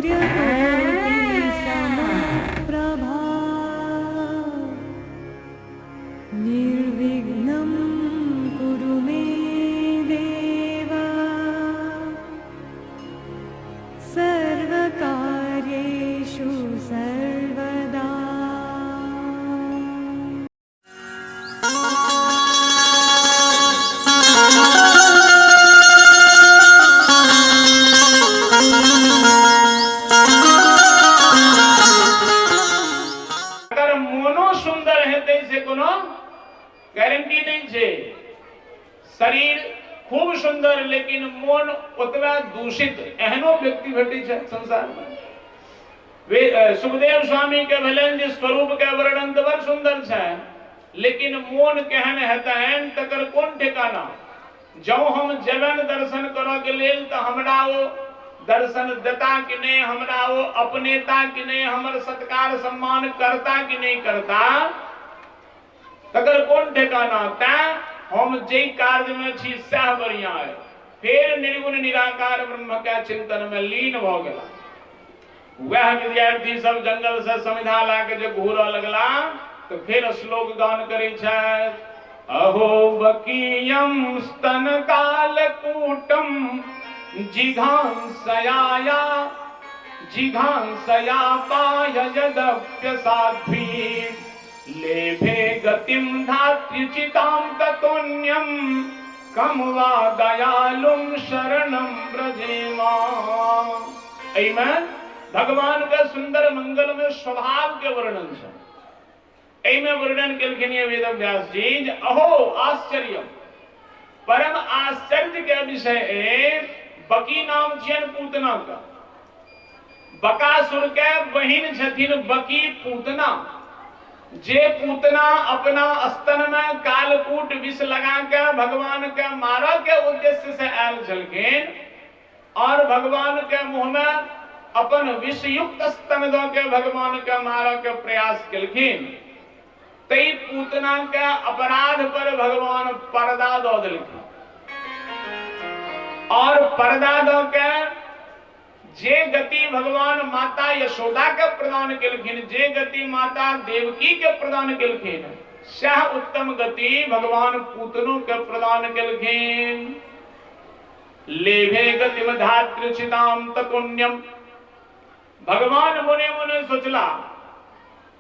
सूर्यकोटि समप्रभा निर्विघ्नं कुरु मे देव सर्वकार्येषु सर्वदा। अगर मोनो सुंदर हेतै से कोनो गारंटी नहीं छै। शरीर खूब सुंदर लेकिन मोन ओतबा दूषित, एहनो व्यक्ति भेटै छै संसार में। सुखदेव स्वामी के भेलनि जे स्वरूप के वर्णन तऽ बड़ सुंदर छै, लेकिन मोन केहन हेतनि तकर कोन ठिकाना। जँ हम जेबनि दर्शन करऽ के लेल तऽ हमरा ओ दर्शन देता कि नहि, हमरा ओ अपनेता कि नहि, हमर सत्कार सम्मान करता कि नहि करता, तकर कोन ठिकाना। तैं हम जाहि कार्य में छी सएह बढ़िया है। फेर निर्गुण निराकार ब्रह्म के चिंतन में लीन भऽ गेला। वएह विद्यार्थी सब जंगल से समिधा ला के जे घूरऽ लगला तऽ फेर श्लोक गान करै छथि। अहो बकीयम स्तन कालकूटम जिघांसयाया जिघांसया पाय यदप्य साध्वी लेभे गतिम धात्र्युचितां ततोन्यम कम वा दयालुं शरणं व्रजेमा। एहिमे भगवान के सुंदर मंगल में स्वभाव के वर्णन छै। एहिमे वर्णन केलखिन ये वेदव्यास जी जे अहो आश्चर्य, परम आश्चर्य के विषय ए बकी नाम छियनि पूतना का। बकासुर के बहिन छथिन बकी पूतना। जे पूतना अपना स्तन में कालकूट विष लगा के भगवान के मारऽ के उद्देश्य से आयल छलखिन और भगवान के मुंह में अपन विषयुक्त स्तन दऽ के भगवान के मारऽ के प्रयास केलखिन, तै पूतना के अपराध पर भगवान पर्दा दऽ देलखिन। और पर्दा दऽ के जे गति भगवान माता यशोदा के प्रदान केलखिन, जे गति माता देवकी के प्रदान केलखिन, सएह उत्तम गति भगवान पूतनो के प्रदान केलखिन। लेभे गतिम धातृचिताम ततोन्यम। भगवान मोने मोने सोचला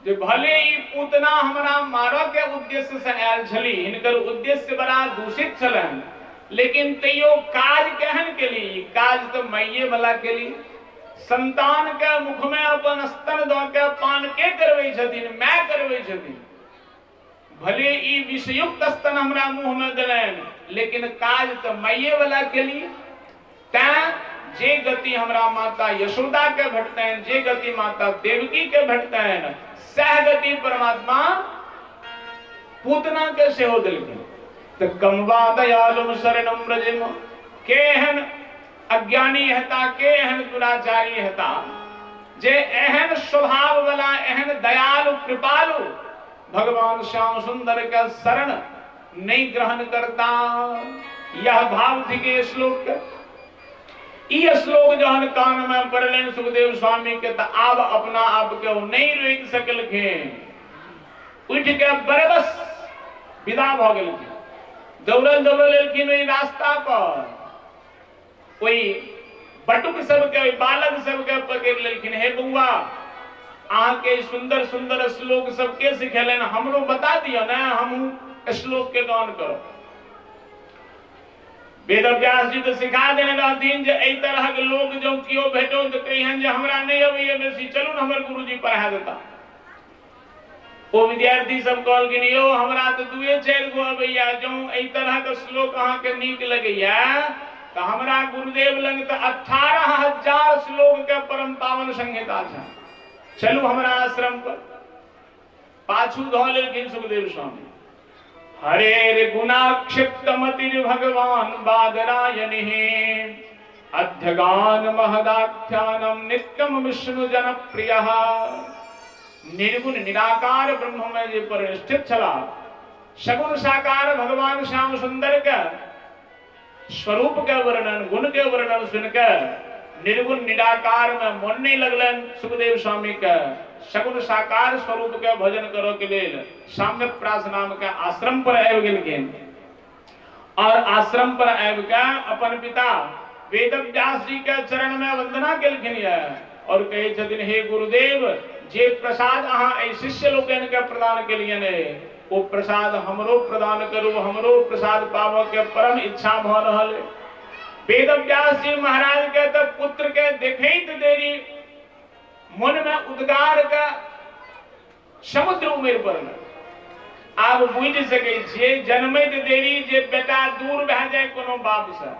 जे भले ई पूतना हमरा मारऽ के उद्देश्य से आयल छली, हिनकर उद्देश्य बड़ा दूषित छलनि, लेकिन तैयो काज केहन केली, काज तऽ माइये वाला केली। संतान के मुख में अपन स्तन दऽ के पान के करबै छथिन, my करबै छथिन। भले ई विषयुक्त स्तन हमरा मुँह में देलनि, लेकिन काज तऽ माइये वाला केली। तैं जे गति हमरा माता यशोदा के भेटतनि, जे गति माता देवकी के भेटतनि, सएह गति परमात्मा पूतना के सेहो देलखिन। तऽ कमवा दयालुम शरणम व्रजेम। के एहन अज्ञानी हेता, के एहन दुराचारी हेता जे एहन स्वभाव वाला, एहन दयालु कृपालु भगवान श्याम सुंदर के शरण नहीं ग्रहण करता। यह भाव थिक ये श्लोक के। ई श्लोक जहन कान में पड़लनि सुखदेव स्वामी के तऽ आब अपना आप के ओ नहीं रोकि सकलखिन, उठि के बरबस विदा भऽ गेलखिन। दौड़ल दौड़ल एलखिन ओहि रास्ता पर, ओहि बटुक सबके, ओहि बालक सबके पकड़ि लेलखिन। हे बौआ, अहाँके सुंदर सुंदर श्लोक सबके सिखेलनि, हमरो बता दिअ ने, हमहूँ श्लोक के गान करब। वेदव्यास जी तऽ सिखा देने रहथिन जे एहि तरहक लोक जँ केओ भेटौ तऽ कहिहन जे हमरा नहि अबैया बेसी, चलू ने हमर गुरुजी पढ़ा देता। ओ विद्यार्थी सब कहलखिन, यौ हमरा तऽ दुए चारि गो अबैया, जँ एहि तरहक श्लोक अहाँके नीक लगैया तऽ हमरा गुरुदेव लग तऽ 18,000 श्लोक के परम पावन संहिता छै, चलू हमरा आश्रम पर। पाछू धऽ लेलखिन सुखदेव स्वामी। हरेर गुणाक्षिप्तमतिर भगवान बादरायणिः अध्यगान महदाख्यानम नित्यम विष्णु जनप्रियः। निर्गुण निराकार ब्रह्म में जे परिष्ठित छला, सगुण साकार भगवान श्याम सुंदर के स्वरूप के वर्णन, गुण के वर्णन सुन के निर्गुण निराकार में मन नहीं लगलन सुखदेव स्वामी के सगुण साकार स्वरूप के भजन करो के लेल साम्यप्रास नाम के आश्रम पर आबि गेलखिन। और आश्रम पर आबि के अपन पिता वेद व्यास जी के चरण में वंदना केलखिन और कहै छथिन, हे गुरुदेव, जे प्रसाद अहाँ एहि शिष्य लोकनि के प्रदान केलियनि ओ प्रसाद हमरो प्रदान करू, हमरो प्रसाद पाबऽ के परम इच्छा भऽ रहल है। वेद व्यास जी महाराज के तो पुत्र के देखैत देरी मन में उद्गार के समुद्र उमड़ पड़ल। आब बुझि सकै छियै, जन्मैत देरी जे बेटा दूर भए जाए कोनो बाप से,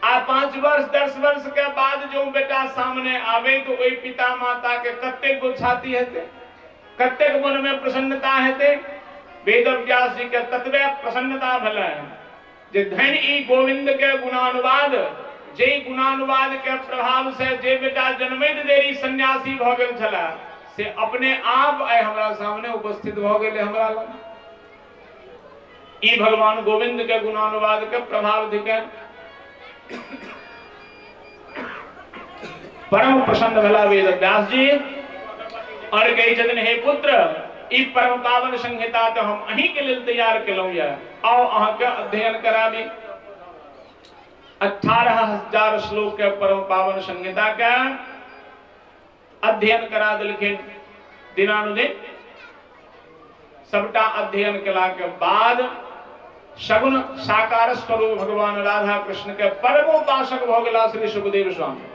आ 5 वर्ष 10 वर्ष के बाद जो बेटा सामने आवे तो ओहि पिता माता के कतेक गो छाती हेतै, कतेक मन में प्रसन्नता हेतै। वेद व्यास जी के ततबे प्रसन्नता भेलै जे धन ई गोविंद के गुणानुवाद, जे गुणानुवाद के प्रभाव से जे बेटा जन्मैत देरी सन्यासी भऽ गेल छला से अपने आप आइ हमरा सामने उपस्थित भऽ गेलै हमरा लग। ई भगवान गोविंद के गुणानुवाद के प्रभाव थिकनि। परम प्रसन्न भेला वेद व्यास जी और कहै छथिन, हे पुत्र, ई परम पावन संहिता तो हम अहीं के लेल तैयार केलहुं यऽ, आओ अहाँ के अध्ययन कराबी। 18,000 श्लोक के परम पावन संहिता के अध्ययन करा देलखिन। दिनानुदिन सबटा अध्ययन केला के बाद सगुण साकार स्वरूप भगवान राधा कृष्ण के परमोपासक भऽ गेला श्री सुखदेव स्वामी।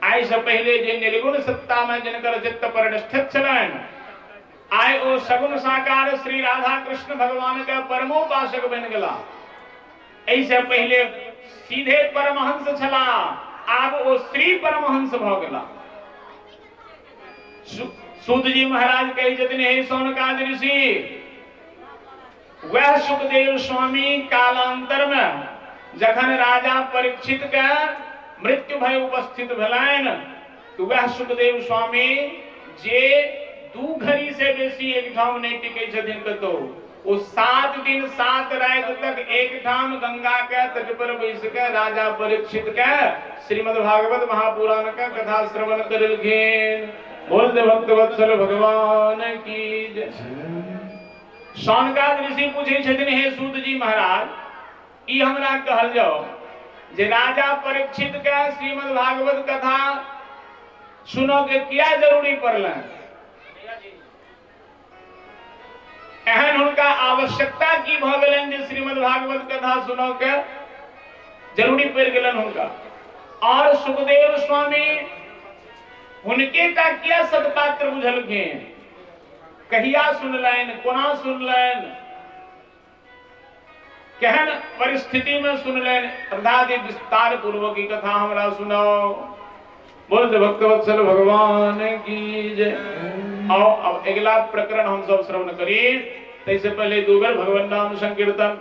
आइ से पहले जे निर्गुण सत्ता में जिनकर चित्त परिनिष्ठित छलनि, आइ ओ सगुण साकार श्री राधा कृष्ण भगवान के परमोपासक बनि गेला। एहि पहले सीधे परमहंस छला, आब ओ श्री परमहंस भऽ गेला। सूत जी महाराज कहै छथिन, हे सौनकादि ऋषि, वह सुखदेव स्वामी कालांतर में जखन राजा परीक्षित के मृत्यु भय उपस्थित भेलनि तो वह सुखदेव स्वामी जे 2 घड़ी से बेसी एक ठाम नहीं टिकै छथिन कतौ, ओ 7 दिन 7 राति तक एक ठाम गंगा के तट पर बैस के राजा परीक्षित के श्रीमद् भागवत महापुराण के कथा श्रवण करेलखिन। बोल दे भक्त वत्सल भगवान की जय। सौनकादि ऋषि पूछै छथिन, हे सूत जी महाराज, ई हमरा कहल जाओ जे राजा परीक्षित के श्रीमद् भागवत कथा सुनो के किया जरूरी पड़लनि, एहन हुनका आवश्यकता की भऽ गेलनि जे श्रीमद् भागवत कथा सुनो के जरूरी पड़ि गेलनि हुनका। और सुखदेव स्वामी हुनके टा किया सत्पात्र बुझलखिन, कहिया सुनलनि, कोना सुनलनि, केहन परिस्थिति में सुनलनि, अर्थात विस्तार पूर्वक ई कथा हमरा सुनाओ। बोल दे भक्तवत्सल भगवान की जय। आओ अब अगला प्रकरण हम सब श्रवण करी, तैसे पहले 2 बेर भगवान नाम संकीर्तन।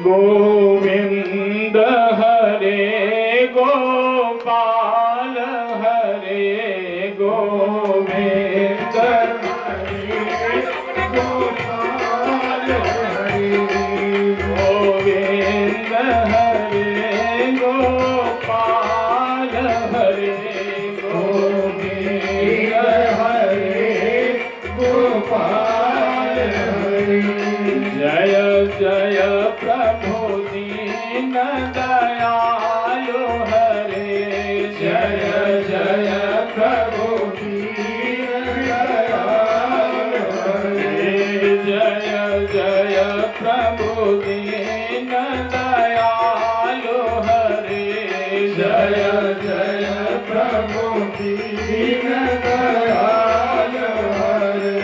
गोविंद हरे गोपाल हरे गोविंद हरे गोपाल हरे गोविंद हरे गोपाल हरे गोविंद हरे गोपाल हरे। जय जय प्रभु दीन दयालु हरे, जय जय प्रभु दीन दयालु हरे, जय जय प्रभु दीन दयालु हरे, जय जय प्रभु दीन दयालु हरे।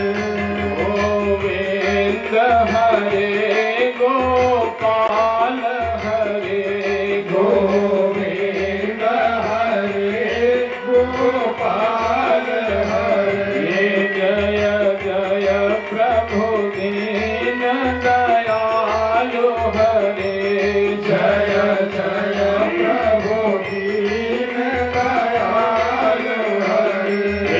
गोविंद हरे गोपाल हरे गोविंद हरे गोपाल हरे, जय जय प्रभु दीन दयालु हरे, जय जय प्रभु दीन दयालु हरे,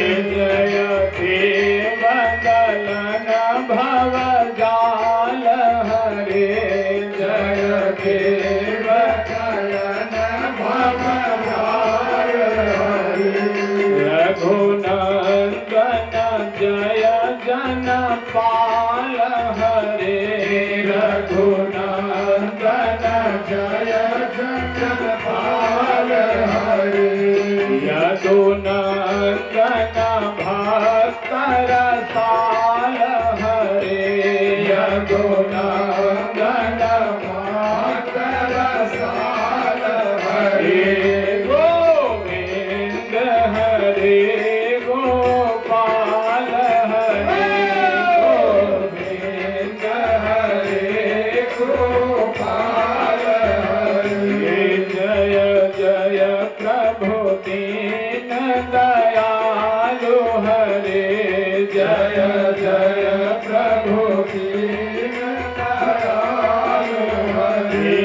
रसाल हरे। यदुनंदन मत रसाल हरे। गोविंद हरे गोपाल हरे। गोविंद हरे गोपाल हरे। जय जय प्रभु दीन दयालु हरे। जय जय प्रभु दीन दयालु हरे।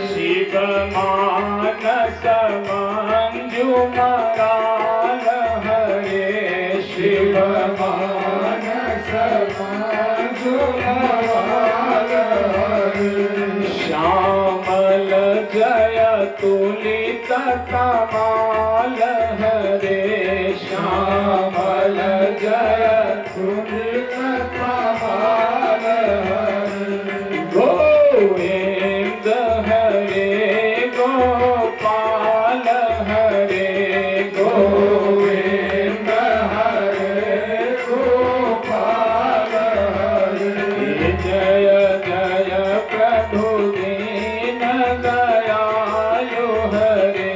शिव मानस मंजू मराल हरे। शिव मानस मंजू मराल हरे। श्यामल जय तुलित कमाल हरे। श्यामल जय तुलित कमाल हरे। गोविंद हरे गोपाल हरे। गोविंद हरे गोपाल हरे। जय जय प्रभु दीन दयालु हरे।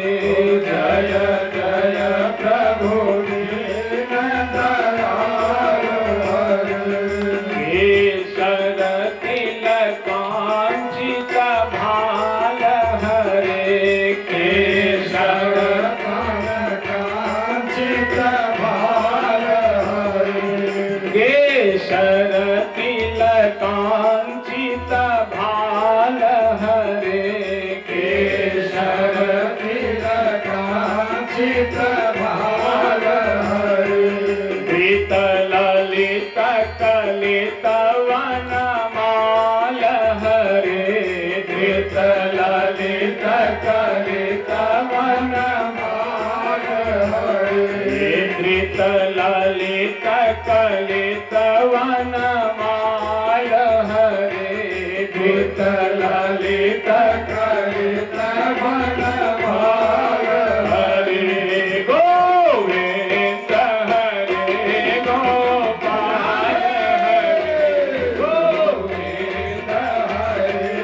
जय जय प्रभु दीन दयालु हरे। केसर तिलकांचित भाल हरे। केसर कांचित भाल हरे। केसर तिलकांचित भाल हरे। केसर तिलकांचित भाल हरे। धृत ललित कलित वनमाल हरे। धृत ललित कलित वनमाल हरे। धृत ललित कलित वनमाल हरे। धृत ललित कलित वनमाल हरे। गोविंद हरे गोपाल हरे। गोविंद हरे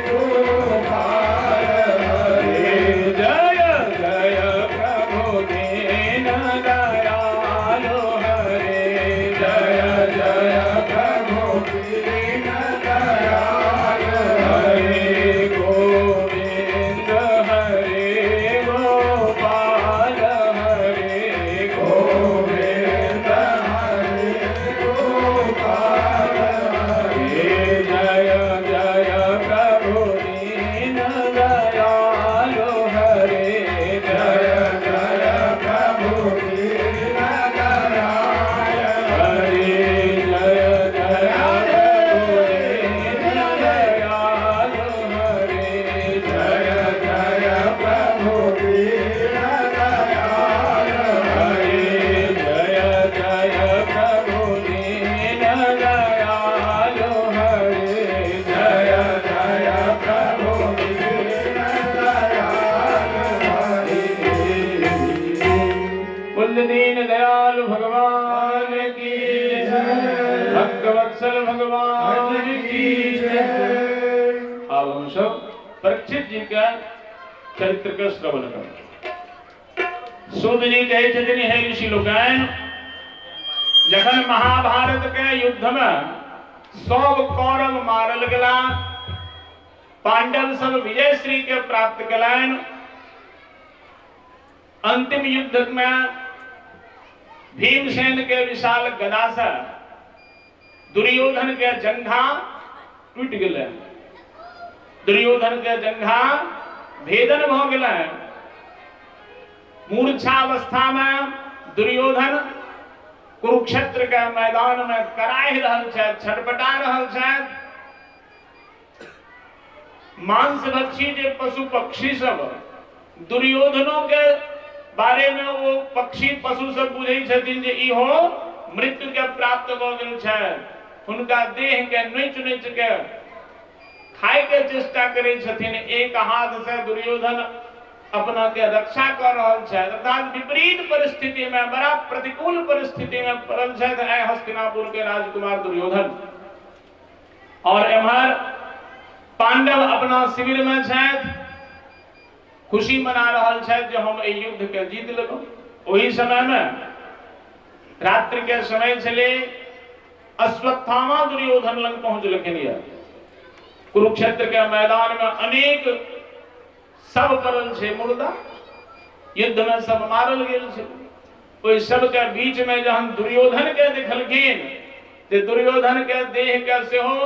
गोपाल हरे। जय जय प्रभु दीन दयालु हरे। जय जय प्रभु दीन दयालु हरे। हरे गोविंद हरे गोपाल हरे। गोविंद हरे गोपाल हरे। जय जय प्रभु दीन दयालु हरे। जय जय प्रभु दीन दयाल हरे। जय जय प्रभु दीन दयालु हरे। जय जय प्रभु दीन दयाल हरे। हरे। जय जय प्रभु दीन दयालु हरे। जय जय प्रभु दीन दयाल हरे। कुल दीन दयालु भगवान की जय। भक्तवत्सल भगवान की जय। अब हम सब परीक्षित जी का चरित्र का श्रवण करें। सूत जी कहै छथिन, हे ऋषि लोकनि, जखन महाभारत के युद्ध में सब कौरव मारल गेला, पांडव सब विजय श्री के प्राप्त कलनि, अंतिम युद्ध में भीमसेन के विशाल गदा से दुर्योधन के जंघा टूट गेलै, दुर्योधन के जंघा भेदन भ गेलै। मूर्छावस्था में दुर्योधन कुरुक्षेत्र के मैदान में कराहि रहल छथि, छटपटा रहल छथि। मांसभक्षी जे पशु पक्षी सब दुर्योधनों के बारे में वो पक्षी पशु सब बुझै छथिन जे इहो मृत्यु के प्राप्त भ गेल छथि, हुनका देह के नोचि नोचि के खाय के चेष्टा करै छथिन। एक हाथ से दुर्योधन अपना के रक्षा कर रहल छथि, अर्थात विपरीत परिस्थिति में, बड़ा प्रतिकूल परिस्थिति में पड़ल छथि आइ हस्तिनापुर के राजकुमार दुर्योधन। और एम्हर पांडव अपना शिविर में छथि, खुशी मना रहल छथि जे हम एहि युद्ध के जीत लेलहुँ। ओही समय में रात्रि के समय छलै, अश्वत्थामा दुर्योधन लग पहुंचलखिन। कुरुक्षेत्र के मैदान में अनेक सब पड़ल छै मुर्दा, युद्ध में सब मारल गेल छै। ओहि सबके बीच में जहन दुर्योधन के देखलखिन ते दुर्योधन के देह के सेहो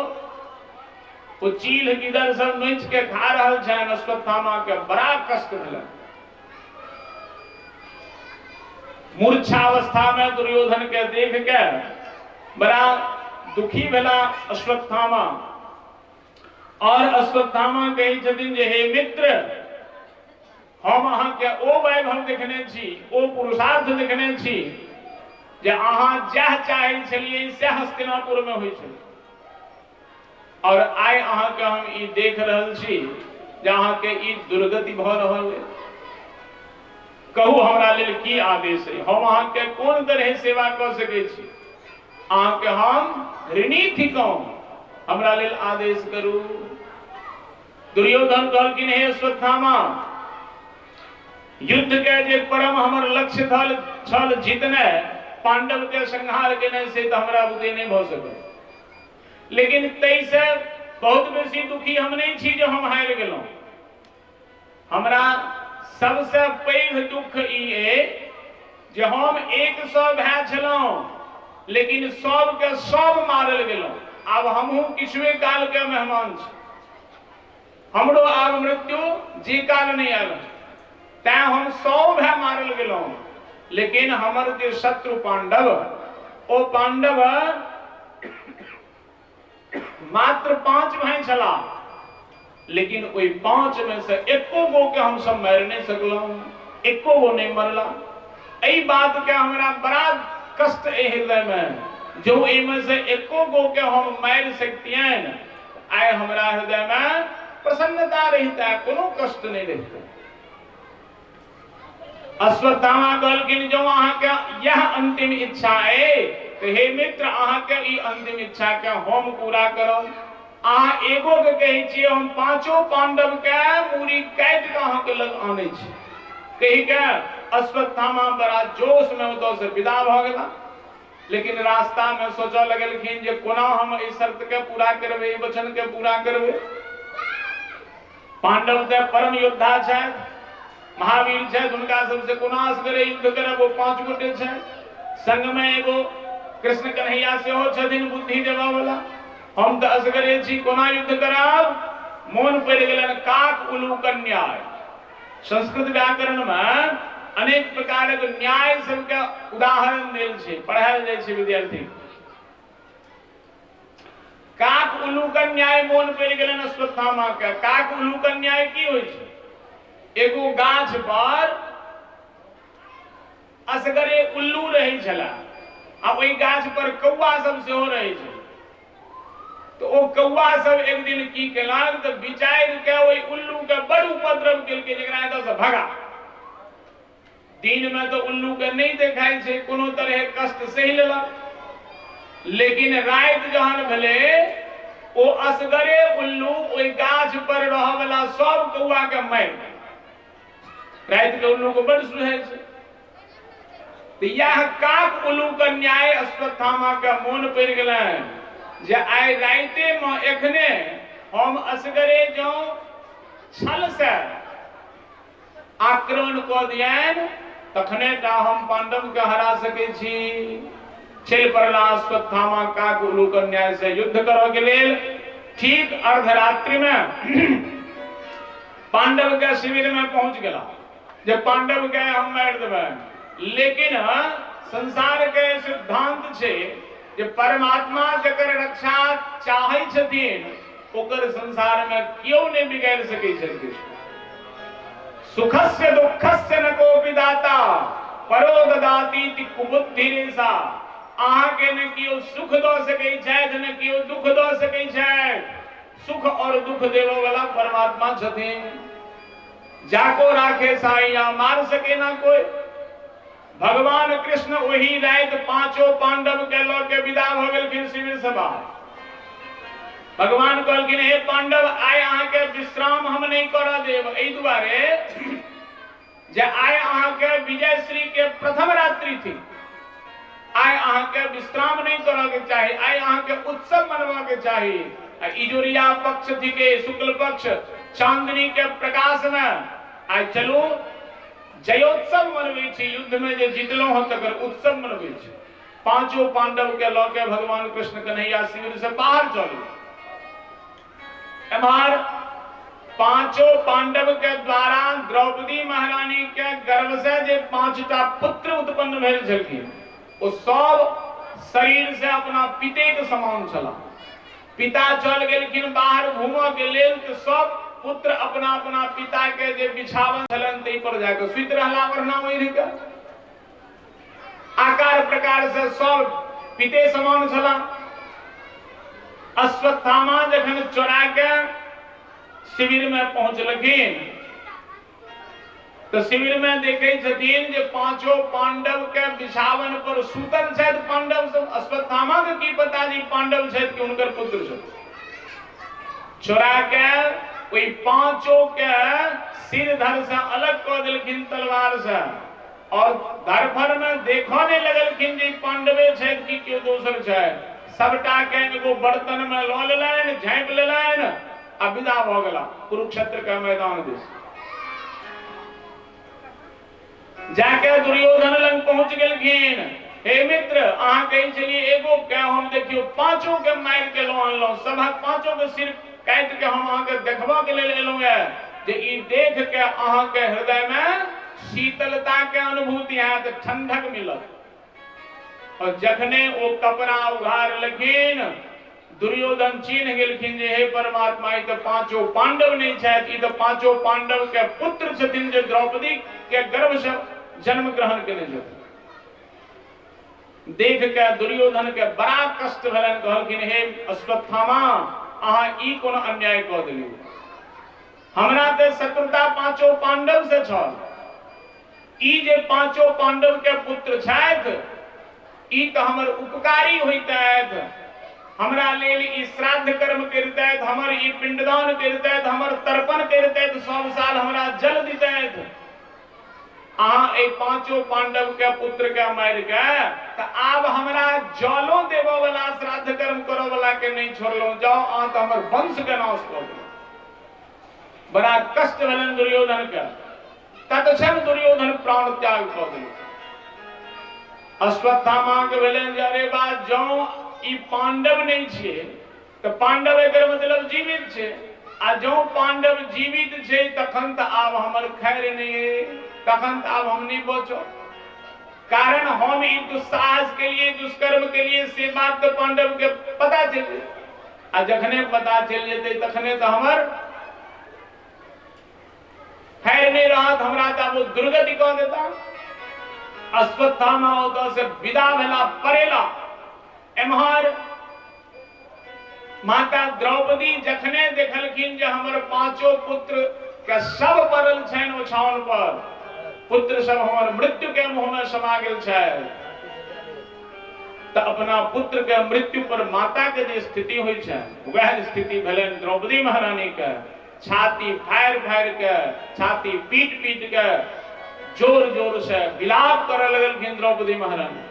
ओ चील गिदड़ सब नोच के खा रहल छनि। अश्वत्थामा के बड़ा कष्ट भेलनि। मूर्छावस्था में दुर्योधन के देख के बड़ा दुखी भेला अश्वत्थामा। और अश्वत्थामा कहै छथिन जे हे मित्र, हम अहाँ के ओ वैभव देखने छी, ओ पुरुषार्थ देखने छी जे अहाँ जह चाहै छलियै सएह हस्तिनापुर में होइ छलै, और आइ अहाँ के हम ई देख रहल छी जे अहाँ के ई दुर्गति भऽ रहल है। कहू हमरा लेल की आदेश है, हम अहाँ के कोन तरह सेवा कऽ सकै छी, अहाँ के हम ऋणी थिकहुँ, हमरा लेल आदेश करू। दुर्योधन कहलखिन हे अश्वत्थामा, युद्ध के जे परम हमर लक्ष्य छल जीतने, पांडव के संहार केने, से तो हमरा बुते नहीं भऽ सकल, लेकिन तैसे बहुत बेसी दुखी हम नहीं छी जे हम हारि गेलहुँ। हमरा सबसे पैघ दुख ई अइ जे हम 100 भाय छलहुँ, लेकिन सबके सब मारल गेलहुँ। आब हमहूँ किछुए काल के मेहमान छी, हमरो आब मृत्यु जी काल नहीं आयल, तैं हम 100 भाय मारल गेलहुँ। लेकिन हमर जे शत्रु पांडव, ओ पांडव मात्र 5 भाई छला, लेकिन ओहि 5 में से एको गो के हम सब मारि नहीं सकलहुँ, एको गो नहीं मरला। एहि बात के हमरा बड़ा कष्ट एहि हृदय में, जो एहिमे से एको गो के हम मारि सकतियनि, आइ हमरा हृदय में प्रसन्नता रहिता, कोनो कष्ट नहीं रहिता। अश्वत्थामा कहलखिन जो अहाँ के यह अंतिम इच्छा है तो हे मित्र, अहाँ के ई अंतिम इच्छा के हम पूरा करब। अहाँ एगो के कहै छियै, हम 5 पांडव के मूड़ी काटि के अहाँ के लग आनै छी। कहि के अश्वत्थामा बड़ा जोश में ओतऽ से विदा भऽ गेला। लेकिन रास्ता में सोचऽ लगलखिन जे कोना हम एहि शर्त के पूरा करबै, एहि वचन के पूरा करबै। पांडव तऽ परम योद्धा छथि, महावीर छथि, हुनका सबसे कोना असगरे युद्ध करब, ओ 5 गोटे छथि, संग में एगो कृष्ण कन्हैया सेहो छथिन बुद्धि देबऽ वाला, हम तऽ असगरे छी, कोना युद्ध करब। मोन पड़ि गेलनि काक उलूक न्याय। संस्कृत व्याकरण में अनेक प्रकारक न्याय सबके उदाहरण देल छै, पढ़ायल जाइ छै विद्यार्थी। काक उलूक न्याय मोन पड़ि गेलनि अश्वत्थामा के। काक उलूक न्याय की होइ छै? एगो गाछ पर असगरे उल्लू रहै छला, आ ओहि गाछ पर कौआ सब सेहो रहै छै। तो ओ कौआ सब एक दिन की केलक तऽ विचारि के ओहि उल्लू के बड़ उपद्रव केलकै, जेकरा एतऽ से भगा। दिन में तो उल्लू के नहीं देखाइ छै, कोनो तरह कष्ट सहि लेलक, लेकिन राति जहन भेलै ओ असगरे उल्लू ओहि गाछ पर रहऽ वाला सब कौआ के मारि देलक। राति के उल्लू के बड़ सुझाइ छै। तो यह काक उल्लू के न्याय अश्वत्थामा के मोन पड़ि गेलनि जे आइ राइते में एखने हम असगरे जँ छल से आक्रमण कऽ दियनि तखने टा हम पांडव के हरा सकै छी। चलि पड़ला अश्वत्थामा काक उल्लू के न्याय से युद्ध करऽ के लेल। ठीक अर्धरात्रि में पांडव के शिविर में पहुंच गेला जे पांडव के हम मारि देबै। लेकिन संसार के सिद्धांत छै जे परमात्मा जकर रक्षा चाहै छथिन ओकर संसार में केओ नहीं बिगाड़ सकै छथिन। सुखस्य दुःखस्य न कोपि दाता परो ददाति कुबुद्धिरेषा। अहाँ के न केओ सुख दऽ सकै छथि न केओ दुख दऽ सकै छथि। सुख और दुख देवऽ वाला परमात्मा छथिन। जाको राखे साइया मार सके ना कोई। भगवान कृष्ण वही रात पांचों पांडव के लऽ के विदा भऽ गेलखिन शिविर से बाहर। भगवान कहलखिन हे पांडव, आइ अहाँके विश्राम हम नहीं करऽ देब, एहि दुआरे जे आइ अहाँके विजयश्री के प्रथम रात्रि थी, आइ अहाँके विश्राम नहीं करऽ के चाही, आइ अहाँके उत्सव मनबऽ के चाही। आ इजोरिया पक्ष थी, शुक्ल पक्ष, चांदनी के प्रकाश में आइ चलू जयोत्सव मनबै छी, युद्ध में जे जीतलहुँ हँ तकर उत्सव मनबै छी। पांचों पांडव के लऽ के भगवान कृष्ण कन्हैया शिविर से बाहर चलू। एम्हर पांचों पांडव के द्वारा द्रौपदी महारानी के गर्भ से जे 5टा पुत्र उत्पन्न भेल छलखिन ओ सब शरीर से अपना पिते के समान छला। पिता चल गेलखिन बाहर घूमऽ के लेल तो सब पुत्र अपना अपना पिता के जे बिछावन छलनि ताहि पर जाके सुति रहला, ओढ़ना ओढ़ि के। आकार प्रकार से सब पिते समान छला। अश्वत्थामा जखन चोरा के शिविर में पहुंचलखिन तो शिविर में देखे छथिन जे पांचों पांडव के बिछावन पर सुतल छथि पांडव सब। अश्वत्थामा के की पता जी पांडव छथि कि हुनकर पुत्र छथि। चोरा के ओहि पांचों के सिर धर से अलग कऽ देलखिन तलवार से, और धरफर में देखऽ नहीं लगलखिन जे पांडवे छथि कि केओ दोसर छथि। सबटा के एगो बर्तन में लऽ लेलनि, झाँपि लेलनि आ विदा भऽ गेला कुरुक्षेत्र के मैदान दिस। जाके दुर्योधन लग पहुंच गेलखिन। हे मित्र, अहाँ कहै छलियै एगो के, हम देखियौ पांचों के मारि के लऽ अनलहुँ, सभक पांचों के सिर काटि के हम अहाँके देखबऽ के लेल एलहुँ हे जे ई देख के अहाँके हृदय में शीतलता के अनुभूति हैत, ठंडक मिलत। और जखने ओ कपड़ा उघारलखिन दुर्योधन चिन्ह गेलखिन जे हे परमात्मा, ई तऽ पांचों पांडव नहीं छथि, ई तऽ पांचों पांडव के पुत्र छथिन जे द्रौपदी के गर्भ से जन्म ग्रहण केने छथिन। देख के दुर्योधन के बड़ा कष्ट भेलनि। कहलखिन हे अश्वत्थामा, अहाँ ई कोनो अन्याय कऽ देलियै, हमरा तऽ शत्रुता पांचों पांडव से छल, ई जे पांचों पांडव के पुत्र छथि ई तऽ हमर उपकारी होइतथि, हमरा लेल ई श्राद्ध कर्म करितथि, हमर ई पिंडदान करितथि, हमर तर्पण करितथि, सब साल हमरा जल दितथि। अहाँ एहि पांचों पांडव के पुत्र के मारि के तऽ आब हमरा जलो देबऽ वाला, श्राद्ध कर्म करऽ वाला के नहीं छोड़लहुँ, जाओ अहाँ तऽ हमर वंश के नाश कऽ देलहुँ। बड़ा कष्ट भेलनि दुर्योधन के। तत्क्षण दुर्योधन प्राण त्याग कऽ देलक। अश्वत्थामा के भेलनि जे अरे बा, जौं ई पांडव नहीं छियै तऽ पांडव एकर मतलब जीवित छै, आ जौं पांडव जीवित छै तखन तऽ आब हमर खैर नहीं है, तखन तऽ आब हम नहीं बचब, कारण हम ई दुस्साहस के लिए, दुष्कर्म के लिए, से बात तऽ पांडव के पता चलि जेतै, आ जखने पता चलि जेतै तखने तऽ हमर खैर नहीं रहत, हमरा तऽ आब दुर्गति कऽ देता। अश्वत्थामा ओतऽ से विदा भेला, परेला। एम्हर माता द्रौपदी जखने देखलखिन जे हमर पांचों पुत्र के सब पड़ल छनि ओछाओन पर, पुत्र सब हमर मृत्यु के मुंह में समा गेल छै, तऽ अपना पुत्र के मृत्यु पर माता के जे स्थिति होइ छै वएह स्थिति भेलनि द्रौपदी महारानी के। छाती फाड़ि फाड़ि के, छाती पीट पीट के जोर जोर से विलाप करऽ लगलखिन द्रौपदी महारानी।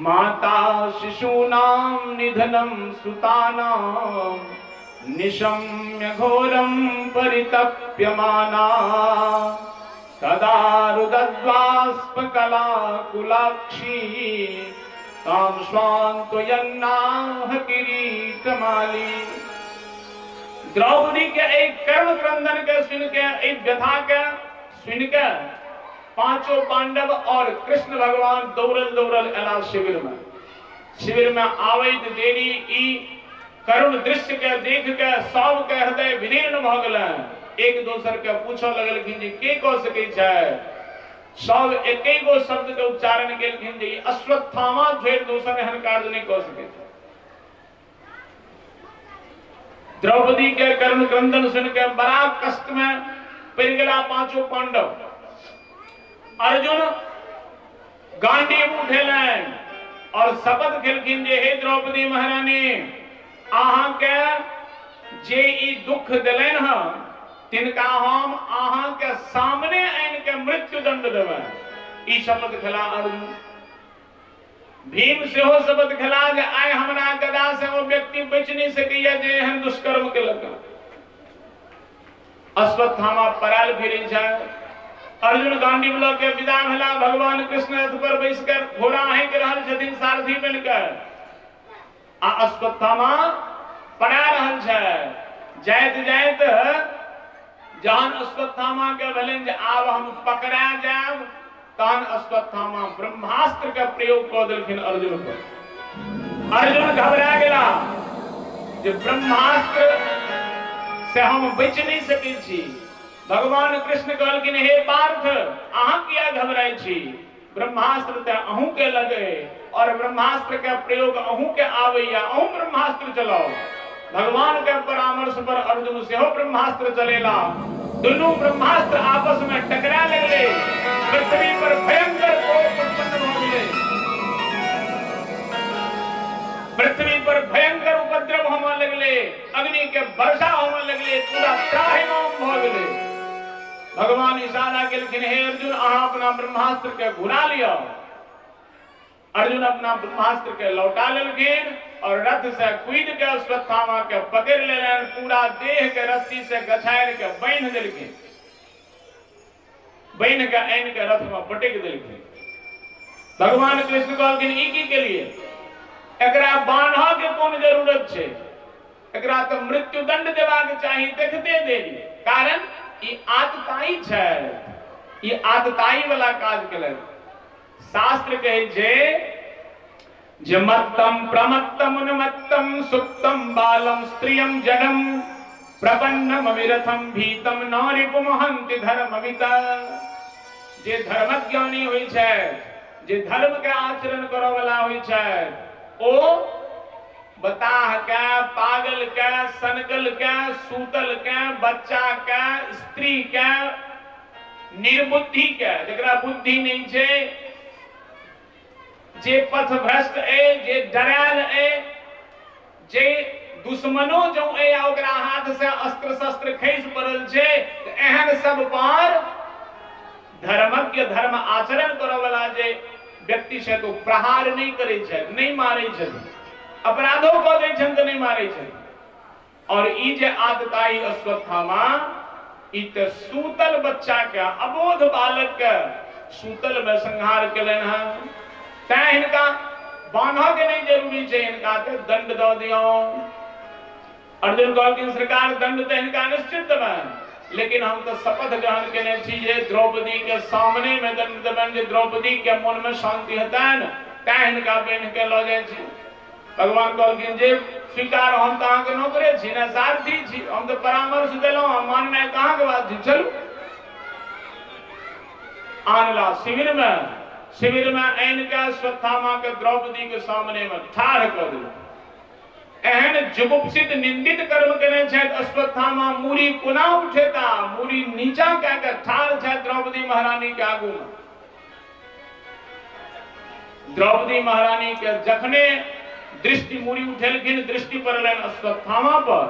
माता शिशूनां निधनं सुतानां निशम्य घोरं परितप्यमाना तदा रुदद्वाष्पकलाकुलाक्षी तां स्वान्त्वयन्नाह किरीटमाली। द्रौपदी के एक कर्म क्रंदन के सुन के, एक व्यथा के सुन के पांचों पांडव और कृष्ण भगवान दौड़ल दौड़ल एला शिविर में। शिविर में आवैत देरी ई करुण दृश्य के देख के सब के हृदय विदीर्ण भऽ गेलनि। एक दोसर के पूछऽ लगलखिन जे के कऽ सकै छै। सब एके गो शब्द के उच्चारण केलखिन जे ई अश्वत्थामा छोड़ि दोसर एहन कार्य नहि कऽ सकै छै। द्रौपदी के करुण क्रंदन सुन के बड़ा कष्ट में पड़ि गेला पांचों पांडव। अर्जुन गांडीव उठेलनि और शपथ खेलखिन जे हे द्रौपदी महारानी, अहाँ के जे ई दुख देलनि हँ तिनका हम अहाँ के सामने आनि के मृत्यु दंड देबनि। ई शपथ खेला अर्जुन। भीम सेहो शपथ खेला जे आइ हमरा गदा से ओ व्यक्ति बचि नहि सकैया जे एहन दुष्कर्म केलक। अश्वत्थामा पराल फिरै छै। अर्जुन गांडीव लऽ के विदा भेला। भगवान कृष्ण रथ पर बैस कर घोड़ा हाँकि रहल छथिन सारथी बनि कऽ, आ अश्वत्थामा पड़ा रहल छै। जाइत जाइत जहन अश्वत्थामा के भेलनि जे आब हम पकड़ा जायब, तहन अश्वत्थामा ब्रह्मास्त्र के प्रयोग कऽ देलखिन अर्जुन पर। अर्जुन घबरा गेला जे ब्रह्मास्त्र से हम बचि नहि सकै छी। भगवान कृष्ण कहलखिन हे पार्थ, अहाँ किया घबराइ छी? ब्रह्मास्त्र तऽ अहूँ के लगे और ब्रह्मास्त्र के प्रयोग अहूँ के आबैया, अहूँ ब्रह्मास्त्र चलाओ। भगवान के परामर्श पर अर्जुन सेहो ब्रह्मास्त्र चलेला। दुनू ब्रह्मास्त्र आपस में टकरा लगले। पृथ्वी पर भयंकर कोप उत्पन्न भऽ गेलै। पृथ्वी पर भयंकर उपद्रव होमय लगले, अग्नि के वर्षा होमय लगले, पूरा त्राहिमाम भऽ गेलै। भगवान इशारा केलखिन हे अर्जुन, अहाँ अपना ब्रह्मास्त्र के घुरा लिअ। अर्जुन अपना ब्रह्मास्त्र के लौटा लेलखिन और रथ से कूद के अश्वत्थामा के पकड़ लेलनि, पूरा देह के रस्सी से गछारि के बान्हि देलखिन, बान्हि के आनि के रथ में पटकि देलखिन। भगवान कृष्ण कहलखिन ई की केलिए? एकरा बान्हऽ के कोन जरूरत छै? एकरा तऽ मृत्युदंड देबाक चाही देखते देरी, कारण ई आतताई छै, ई आतताई वाला काज केलक। शास्त्र कहै छै जे मत्तम प्रमत्तम उन्मत्तम सुप्तम बालम स्त्रियम जडम प्रपन्नम विरथम भीतम नारिपुमहंति धर्मविता। जे धर्मज्ञानी होइ छै, जे धर्म के आचरण करऽ वाला होइ छै, ओ बताह के, पागल के, सनकल के, सूतल के, बच्चा के, स्त्री के, निर्बुद्धि के, जकरा बुद्धि नहीं छै, जे पथ भ्रष्ट ए, जे डरायल ए, जे दुश्मनो जो ए आ ओकरा हाथ से अस्त्र शस्त्र खसि पड़ल छै, एहन सब पर धर्मज्ञ धर्म आचरण करऽ वाला जे व्यक्ति छै तो प्रहार नहीं करै छै, नहीं मारै छै, अपराधो कऽ दै छनि तऽ नहि मारै छै। और ई जे आतताई अश्वत्थामा, ई तऽ सूतल बच्चा के, अबोध बालक के सूतल में संहार केलनि हँ। तैं हिनका बान्हऽ के नहीं जरूरी छै, हिनका तऽ दंड दऽ दियौ। अर्जुन कहलखिन सरकार दंड तऽ हिनका निश्चित देबनि, लेकिन हम तऽ शपथ ग्रहण केने छी जे द्रौपदी के सामने में दंड देबनि, जे द्रौपदी के मन में शांति हेतनि, तैं हिनका बान्हि के लऽ जाइ छी। भगवान कहलखिन जे स्वीकार, हम तऽ अहाँके नौकरे छी ने, सारथी छी, हम तऽ परामर्श देलहुँ, हम माननाइ तऽ अहाँके बात छी, चलू। आनला शिविर में, शिविर में आनि के अश्वत्थामा के द्रौपदी के सामने में ठाढ़ कऽ देलक। एहन जुगुप्सित निंदित कर्म केने छथि अश्वत्थामा, मूड़ी कोना उठेता, मूड़ी नीचा कए के ठाढ़ छथि द्रौपदी महारानी के आगू में। द्रौपदी महारानी के जखने दृष्टि मूड़ी उठेलखिन, दृष्टि पड़लनि अश्वत्थामा पर,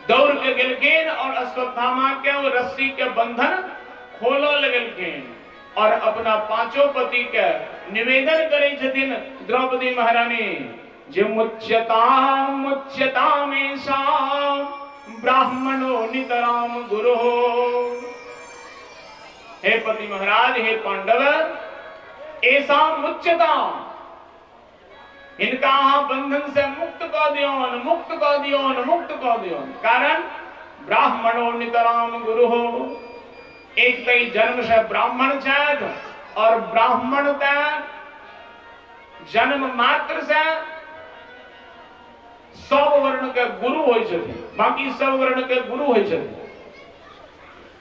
दौड़ के गेलखिन और अश्वत्थामा के ओ रस्सी के बंधन खोलऽ लगलखिन और अपना पांचों पति के निवेदन करै छथिन द्रौपदी महारानी जे मुच्यताम मुच्यतामेषा ब्राह्मणो नितराम गुरु। हे पति महाराज, हे पांडव, ऐसा मुच्यताम, हिनका अहाँ बंधन से मुक्त कऽ दियौन, मुक्त कऽ दियौन, मुक्त कऽ दियौन। कारण ब्राह्मणो नितराम गुरु, एक तऽ ई जन्म से ब्राह्मण छथि और ब्राह्मण तऽ जन्म मात्र से सब वर्ण के गुरु होइ छथिन, बाकी सब वर्ण के गुरु होइ छथिन।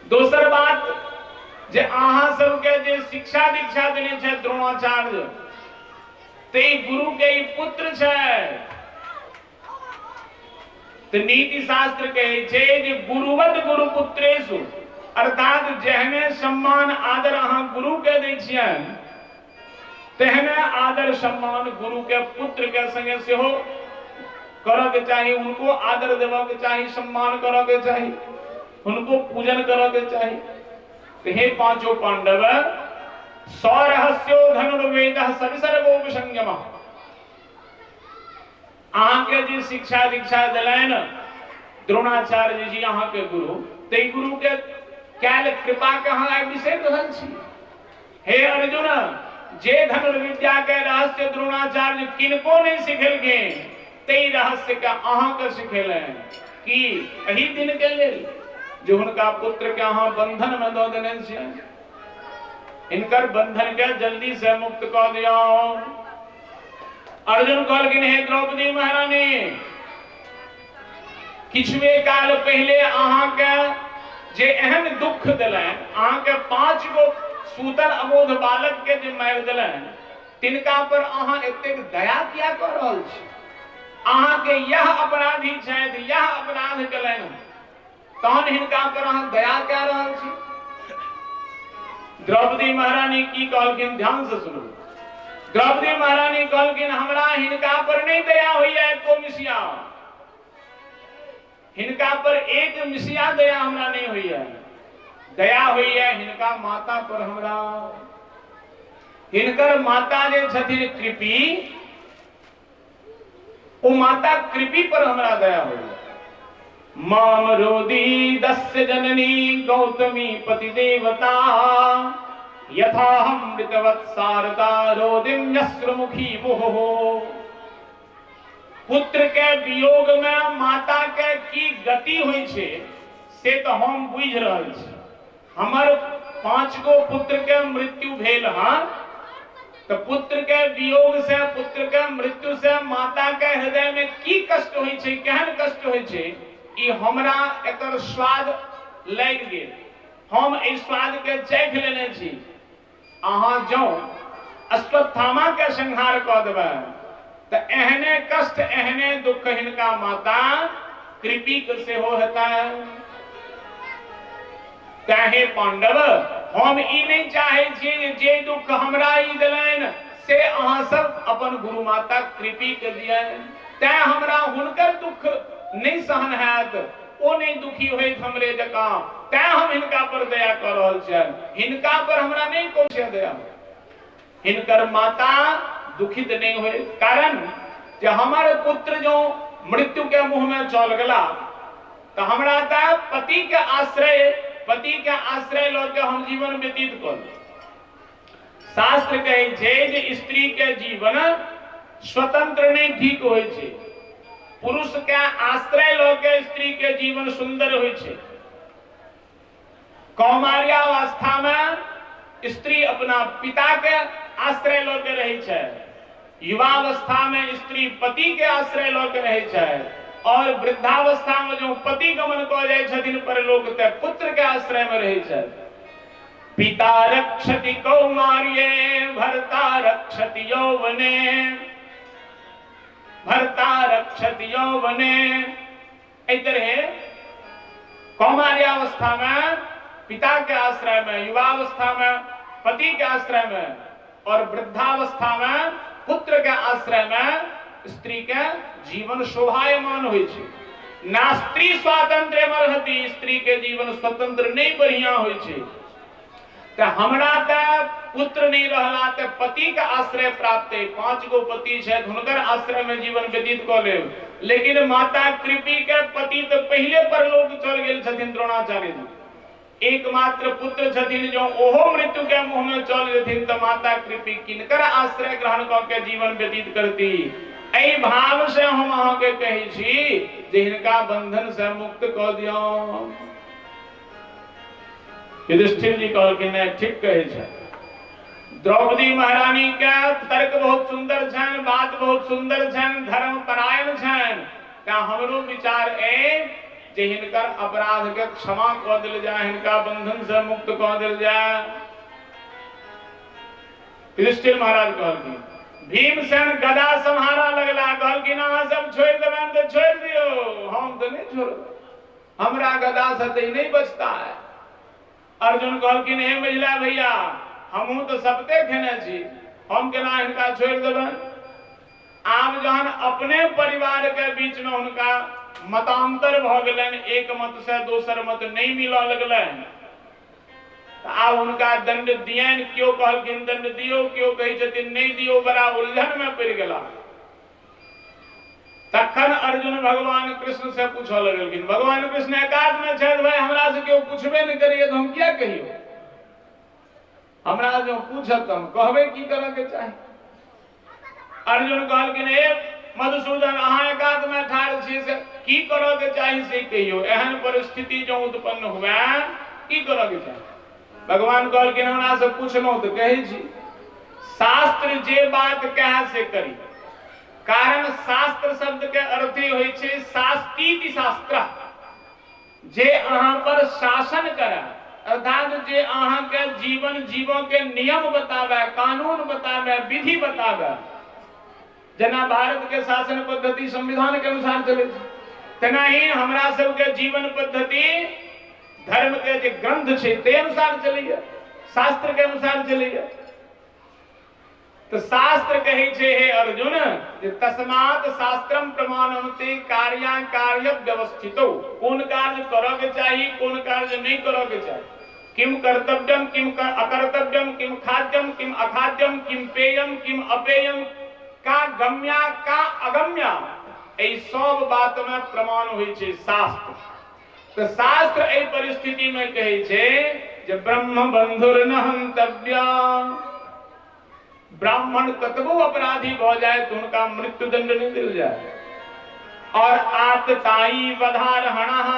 दोसर बात जे अहाँ सबके जे शिक्षा दीक्षा देने छथि द्रोणाचार्य, ते गुरु के ई पुत्र छै। तो नीति शास्त्र कहै छै जे गुरुवत गुरुपुत्रेषु, अर्थात जेहने सम्मान आदर अहाँ गुरु के दै छियनि तेहने आदर सम्मान गुरु के पुत्र के संगे सेहो करऽ के चाही, उनको आदर देबऽ के चाही, सम्मान करऽ के चाही, उनको पूजन करऽ के चाही। तो हे पांचों पांडव, सौरहस्यो धनुर्वेद सविसर्गोपसंयम, अहाँके जे शिक्षा दीक्षा देलनि द्रोणाचार्य जी अहाँके गुरु, ते गुरु के कैल कृपा के अहाँ आइ बिसरि रहल छी। हे अर्जुन, जे धनुर्विद्या के रहस्य द्रोणाचार्य किनको नहीं सिखेलखिन, ते रहस्य के अहाँके सिखेलनि कि एहि दिन के लेल जे हुनका पुत्र के अहाँ बंधन में दऽ देने छियनि, इनकर बंधन के जल्दी से मुक्त कऽ दियौ। अर्जुन कहलखिन हे द्रौपदी महारानी, किछुए काल पहले अहाँके जे एहन दुख देलनि, अहाँके 5 गो सूतल अबोध बालक के जे मारि देलनि, तिनका पर अहाँ एतेक दया किया कऽ रहल छी? अहाँके यह अपराधी छथि, यह अपराध केलनि, तहन हिनका पर अहाँ दया कऽ रहल छी? द्रौपदी महारानी की कहलखिन, ध्यान से सुनू। द्रौपदी महारानी कहलखिन हमरा हिनका पर नहीं दया होइया एको मिसिया, हिनका पर एक मिसिया दया हमरा नहीं होइया, दया होइया हिनका माता पर हमरा। हिनकर माता जे छथिन कृपी, ओ माता कृपी पर हमरा दया होइया। माम रोदी दस्य जननी गौतमी पतिदेवता, यथा अमृतवत् सारदा रोदिम्यश्रुमुखी मुहुः। पुत्र के वियोग में माता के की गति होइ छै से तो हम बुझि रहल छी। हमर 5 गो पुत्र के मृत्यु भेल हँ, तो पुत्र के वियोग से, पुत्र के मृत्यु से माता के हृदय में की कष्ट होइ छै, केहन कष्ट होइ छै, ई हमरा एकर स्वाद लागि गेल, हम एहि स्वाद के चख लेने छी। अहाँ जँ अश्वत्थामा के संहार कऽ देबै तऽ एहने कष्ट एहने दुख हिनका माता कृपी के सेहो हेतै। तैं पांडव, हम ई नहीं चाहे छियै जे दुख हमरा ई देलनि से अहाँ सब अपन गुरु माता कृपी के दियनि, तैं हमरा हुनकर दुख नहीं सहन हैत, ओ नहीं दुखी होइत हमरे जकाँ, तैं हम हिनका पर दया कऽ रहल छियनि, हिनका पर हमरा नहीं कोनो दया। हिनकर माता दुखित नहीं होय, कारण जे हमर पुत्र जो मृत्यु के मुंह में चल गेला तो हमरा तऽ पति के आश्रय, पति के आश्रय लऽ के हम जीवन व्यतीत कऽ लेब। शास्त्र कहै छै जे स्त्री के जीवन स्वतंत्र नहीं ठीक होइ छै, पुरुष के आश्रय लऽ के स्त्री के जीवन सुंदर होइ छै। कौमार्यावस्था में स्त्री अपना पिता के आश्रय लऽ के रहै छै, युवावस्था में स्त्री पति के आश्रय लऽ के रहै छै, और वृद्धावस्था में जो पति गमन कऽ जाइ छथिन परलोक ते पुत्र के आश्रय में रहै छै। पिता रक्षति कौमार्ये भर्ता रक्षति यौवने, भर्ता रक्षति यौवने। एहि तरहे कौमार्यावस्था में पिता के आश्रय में, युवावस्था में पति के आश्रय में, और वृद्धावस्था में पुत्र के आश्रय में स्त्री के जीवन शोभायमान होइ छै। ना स्त्री स्वातंत्र्य में रहती, स्त्री के जीवन स्वतंत्र नहीं बढ़िया होइ छै। तो हमरा तऽ पुत्र नहीं रहला तऽ पति के आश्रय प्राप्त है, 5 गो पति छथि हुनकर आश्रय में जीवन व्यतीत कऽ लेब, लेकिन माता कृपी के पति तऽ पहिले परलोक चल गेल छथिन द्रोणाचार्य जी, एकमात्र पुत्र छथिन, जो ओहो मृत्यु के मुंह में चल जेथिन तऽ माता कृपी किनकर आश्रय ग्रहण कऽ के जीवन व्यतीत करती। एहि भाव से हम अहाँके कहै छी जे हिनका बंधन से मुक्त कऽ दियौ। युधिष्ठिर जी कहलखिन नहि, ठीक कहै छै। द्रौपदी महारानी के तर्क बहुत सुंदर छनि, बात बहुत सुंदर छनि, धर्म परायण छनि, तैं हमरो विचार अइ जे हिनकर अपराध के क्षमा कऽ देल जाय, हिनका बंधन से मुक्त कऽ देल जाय। युधिष्ठिर महाराज कहलखिन भीमसेन गदा सम्हारा लगला, कहलखिन अहाँ सब छोड़ि देबनि तऽ छोड़ि दियौ, हम तऽ नहि छोड़बै, हमरा गदा से तऽ नहि बचता है। अर्जुन कहलखिन हे मझिला भैया, हमहूँ तऽ सपते खेने छी, हम केना हिनका छोड़ि देबनि। आब जहन अपने परिवार के बीच में हुनका मतांतर भऽ गेलनि, एक मत से दोसर मत नहीं मिलऽ लगलनि, आब हुनका दंड दियनि। केओ कहलखिन दंड दियौ, केओ कहै छथिन नहीं दियौ, बड़ा उलझन में पड़ि गेला। तखन अर्जुन भगवान कृष्ण से पूछऽ लगलखिन। भगवान कृष्ण एकांत में छथि, भाई हमरा से केओ पूछबे नहीं करिए तो हम किया कहियौ, हमरा जो पूछत हम कहबै की करऽ के चाही। अर्जुन कहलखिन हे मधुसूदन, अहाँ एकांत में ठाढ़ छी, से की करऽ के चाही से कहियौ, एहन परिस्थिति जो उत्पन्न हुए की करऽ के चाही। भगवान कहलखिन हमरा से पूछलहुँ तऽ कहै छी, शास्त्र जे बात कहे से करी। कारण शास्त्र शब्द के अर्थ ही होइ छै शास्तीति शास्त्र, जे अहाँ पर शासन करे, अर्थात जे अहाँ के जीवन जीवऽ के नियम बतावे, कानून बतावे, विधि बतावे। जेना भारत के शासन पद्धति संविधान के अनुसार चलै छै, तेना ही हमरा सबके जीवन पद्धति धर्म के जे ग्रंथ छै ते अनुसार चलैया, शास्त्र के अनुसार चलैया। तो शास्त्र कहै छै हे अर्जुन, जे तस्मात् शास्त्रम प्रमाणमते कार्याकार्य व्यवस्थितो, कोन कार्य करऽ के चाही कोन कार्य नहीं करऽ के चाही, किम कर्तव्यम किम अकर्तव्यम, किम खाद्यम किम अखाद्यम, किम पेयम किम अपेयम, का गम्या का अगम्या, एहि सब बात में प्रमाण होइ छै शास्त्र। तो शास्त्र एहि परिस्थिति में कहै छै जे ब्रह्म बंधुर न हंतव्य, ब्राह्मण कतबो अपराधी भऽ जाए तो हुनका मृत्युदंड नहीं देल जाए। और आतताई वधारहणः,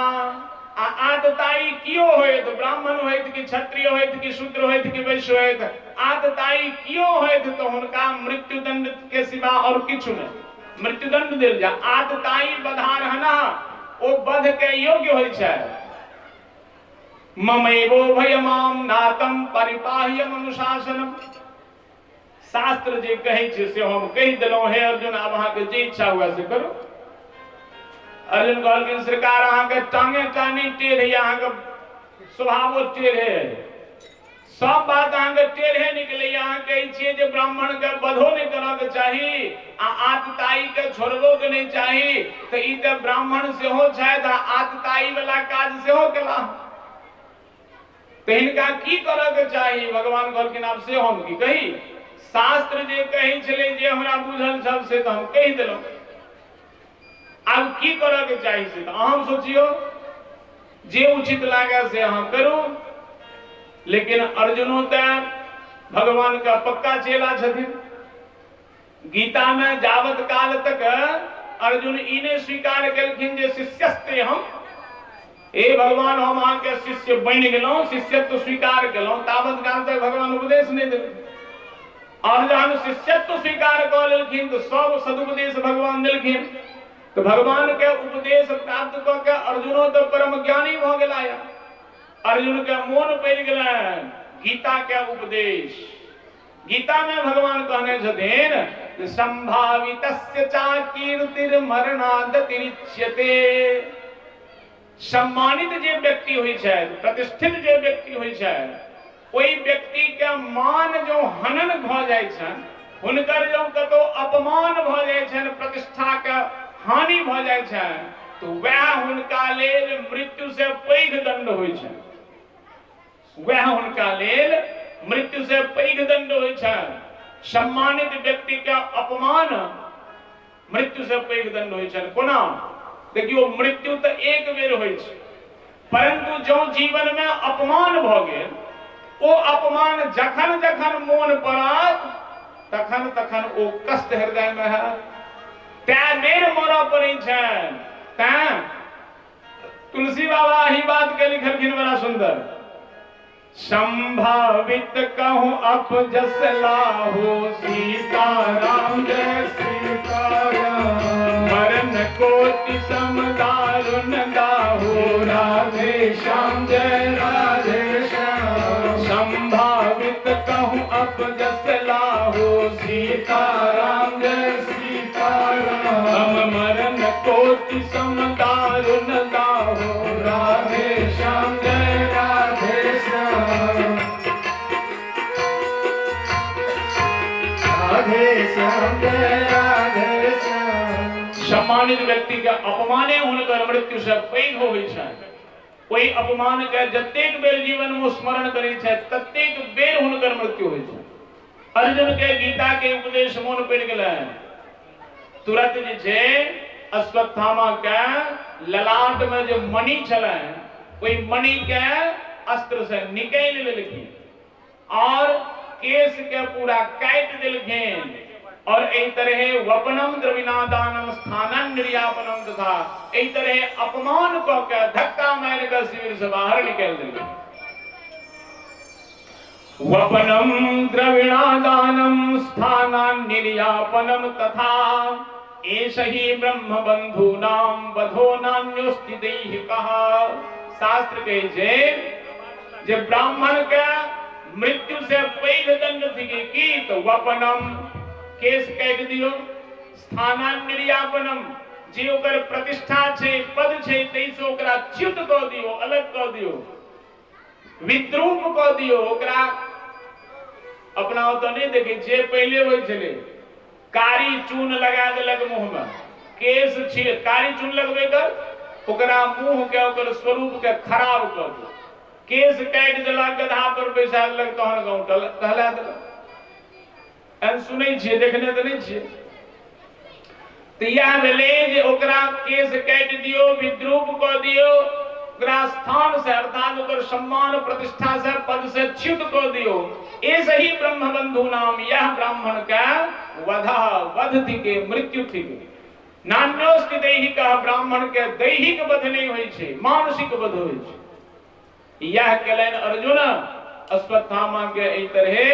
आ आतताई कियो होयत, ब्राह्मण होयत कि क्षत्रिय होयत कि शूद्र होयत कि वैश्य होयत, आतताई कियो होयत तो हुनका मृत्युदंड के सिवा और किछु नहीं, मृत्युदंड देल जाए। आतताई वधारहणः, ओ वध के योग्य होइ छै। ममैवो भयमाम नातम परिपाह्यम अनुशासनम, शास्त्र जे कहै छै से हम कहि देलहुँ, हे अर्जुन आब अहाँके जे इच्छा हुए से करू। अर्जुन कहलखिन सरकार अहाँके टांगे टानी टेढ़ है, अहाँके स्वभावो टेढ़े है, सब बात अहाँके टेढ़े निकलैया, अहाँ कहै छियै जे ब्राह्मण के वधो नहीं करऽ के चाही आ आतताई के छोड़बो के नहीं चाही, तऽ ई तऽ ब्राह्मण सेहो छथि आ आतताई वाला काज सेहो केला, तऽ हिनका की करऽ के चाही। भगवान कहलखिन आब से हम की कही, शास्त्र जे कहै छलै जे हमरा बुझल छल से तऽ हम कहि देलहुँ, आब की करऽ के चाही से तऽ अहाँ सोचियौ, जे उचित लागे से अहाँ करू। लेकिन अर्जुनो तऽ भगवान का पक्का चेला छथिन। गीता में जावत काल तक अर्जुन ई नहि स्वीकार केलखिन जे शिष्यस्ते हम, हे भगवान हम अहाँके शिष्य बनि गेलहुँ, शिष्यत्व स्वीकार केलहुँ, तावत काल तक भगवान उपदेश नहि देलखिन। और जहन शिष्यत्व स्वीकार कऽ लेलखिन तऽ सब सदुपदेश भगवान देलखिन। तो भगवान के उपदेश प्राप्त कऽ के अर्जुनो तऽ परम ज्ञानी भऽ गेला। अर्जुन के मोन पड़ि गेलनि गीता के उपदेश। गीता में भगवान कहने छथिन संभावितस्य चा कीर्तिर्मरणादतिरिच्यते, सम्मानित जे व्यक्ति होइ छै, प्रतिष्ठित जे व्यक्ति होइ छै, ओहि व्यक्ति के मान जो हनन भऽ जाइ छनि, हुनकर जो कतौ अपमान भऽ जाइ छनि, प्रतिष्ठा के हानि भऽ जाइ छनि, तो वएह हुनका लेल मृत्यु से पैघ दंड होइ छनि, वएह हुनका लेल मृत्यु से पैघ दंड होइ छनि। सम्मानित व्यक्ति के अपमान मृत्यु से पैघ दंड होइ छनि। कोना? देखियौ, मृत्यु तऽ एक बेर होइ छै, परंतु जँ जीवन में अपमान भऽ गेल, ओ अपमान जखन जखन मोन पड़त तखन तखन ओ कष्ट हृदय में है, तैं बेर मरऽ पड़ै छनि। तैं तुलसी बाबा ही बात के लिखलखिन बड़ा सुंदर, संभावित कहूँ अपजस लाहो सीताराम जय सीताराम, मरण कोटि सम दारुण दाहो राधे श्याम जय राधे श्याम, संभावित कहूँ अपजस लाहो सीता राम जय सीता राम। हम मरण कोटि सम दारुण दाहो, राधे श्याम जय राधे श्याम। राधे श्याम जय राधे श्याम। सम्मानित व्यक्ति के अपमाने हुनकर मृत्यु से पैघ होइ छै। कोई अपमान के जतेक बेर जीवन में स्मरण करै छै ततेक बेर हुनकर मृत्यु होइ छै। अर्जुन के गीता के उपदेश मोन पड़ि गेलै, तुरंत जे छै अश्वत्थामा के ललाट में जे मणि छलै ओहि मणि के अस्त्र से निकालि लेलखिन और केस के पूरा काटि देलखिन। और एहि तरह वपनम द्रविणादानम स्थानन निर्यापनम तथा एहि तरह अपमान क के धक्का मारि के शिविर से बाहर निकालि देलखिन। वपनम द्रविणादानम स्थानन निर्यापनम तथा एष ही ब्रह्म बंधूनाम वधो नान्योस्ति दैहिकः। शास्त्र कहै छै जे ब्राह्मण के मृत्यु से पैघ दंड थिक की तो वपनम केस काटि दियो, स्थानान निर्यापनम जे ओकर प्रतिष्ठा छै पद छै तैसे ओकरा च्युत क दियो, अलग क दियो, विद्रूप क दियो। ओकरा अपना ओतऽ नहि देखै छियै, पहिले होइ छलै कारी चून लगा देलक मुँह में, केस छियै कारी चून लगबे कर ओकरा मुँह के ओकर स्वरूप के खराब कऽ दियो, केस काटि देलक, गधा पर बैसा देलक, तहन गाँव टहला देलक। एहन सुनै छियै, देखने तऽ नहि छियै। तऽ इएह भेलै जे ओकरा केस काटि दियौ, विद्रूप कऽ दियौ, ओकरा स्थान से अर्थात ओकर सम्मान प्रतिष्ठा से पद से च्युत कऽ दियौ। एष ही ब्रह्म बंधु नाम, यह ब्राह्मण के वध वध थिके, मृत्यु थिके। नान्योस्ति दैहिक, ब्राह्मण के दैहिक वध नहि होइ छै, मानसिक वध होइ छै। यह केलनि अर्जुन अश्वत्थामा के एहि तरहे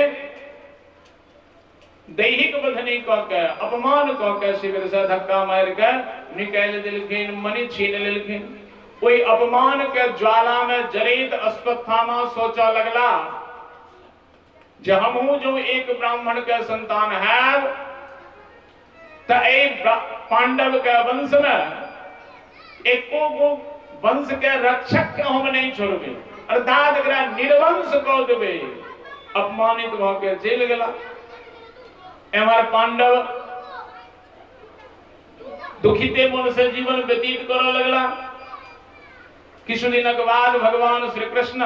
दैहिक वध नहि कऽ के अपमान कऽ के शिविर से धक्का मारि के निकालि देलखिन, मणि छीन लेलखिन। ओहि अपमान के ज्वाला में जरैत अश्वत्थामा सोचऽ लगला जे हमहूँ जो एक ब्राह्मण के संतान हैब तऽ एहि पांडव के वंश में एको गो वंश के रक्षक के हम नहीं छोड़बै, अर्थात एकरा निर्वंश कऽ देबै। अपमानित भऽ के चलि गेला। एम्हर पांडव दुखिते मन से जीवन व्यतीत करऽ लगला। किछु दिनक बाद भगवान श्री कृष्ण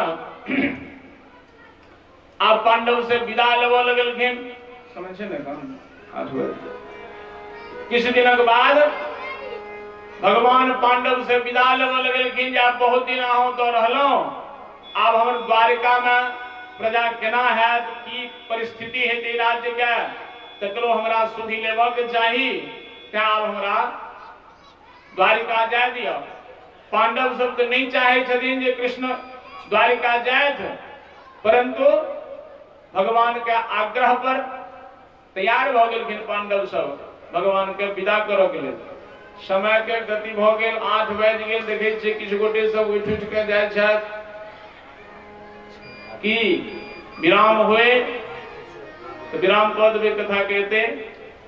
आब पांडव से विदा लेबऽ लगलखिन। समझ छै ने काम 8 बजे। किछु दिनक बाद भगवान पांडव से विदा लेबऽ लगलखिन जे आब बहुत दिन अहाँ तऽ रहलहुँ, आब हमर द्वारिका में प्रजा केना हैत, की परिस्थिति हेतै राज्य के, तकरो हमरा सुधि लेबऽ के चाही, तें आब हमरा द्वारिका जाय दिअ। पांडव सब तऽ नहि चाहै छथिन जे कृष्ण द्वारिका जायथ, परंतु भगवान के आग्रह पर तैयार भऽ गेलखिन पांडव सब भगवान के विदा करऽ के लेल। समय के गति भऽ गेल, 8 बाजि गेल। देखै छियै किछु गोटे सब उठि उठि के जाइ छथि कि विराम होए तऽ विराम कऽ देबै कथा के एते,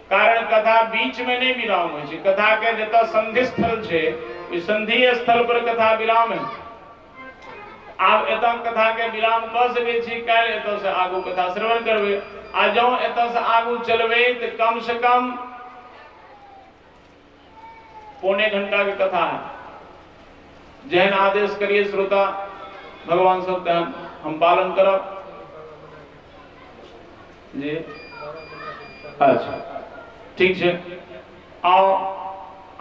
कारण कथा बीच में नहीं विराम होइ छै। कथा के जतऽ संधि स्थल छै ओहि संधि स्थल पर कथा विराम है। आब एतऽ कथा के विराम कऽ सकै छी, काल्हि एतऽ से आगू कथा श्रवण करबै। आ जँ एतऽ से आगू चलबै तऽ कम से कम 0.75 घंटा के कथा है। जेहन आदेश करिए श्रोता भगवान सब तेहन हम पालन करब जी। अच्छा ठीक छै। आओ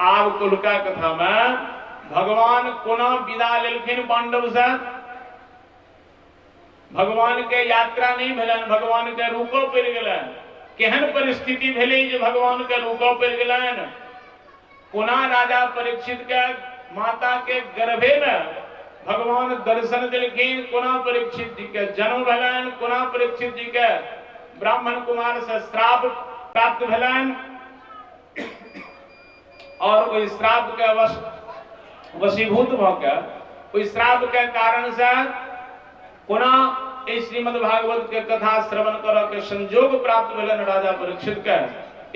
आब कोलका कथा में भगवान कोना विदा लेलखिन पांडव से। भगवान के यात्रा नहीं भेलनि, भगवान के रुकऽ पड़ि गेलनि। केहन परिस्थिति भेलै जे भगवान के रुकऽ पड़ि गेलनि। कोना राजा परीक्षित के माता के गर्भे में भगवान दर्शन देलखिन, कोना परीक्षित जी के जन्म भेलनि, कोना परीक्षित जी के ब्राह्मण कुमार से श्राप प्राप्त भेलनि और ओहि श्राप के वशीभूत भऽ के ओहि श्राप के कारण से कोना एहि श्रीमद् भागवत के कथा श्रवण करऽ के संजोग प्राप्त भेलनि राजा परीक्षित के।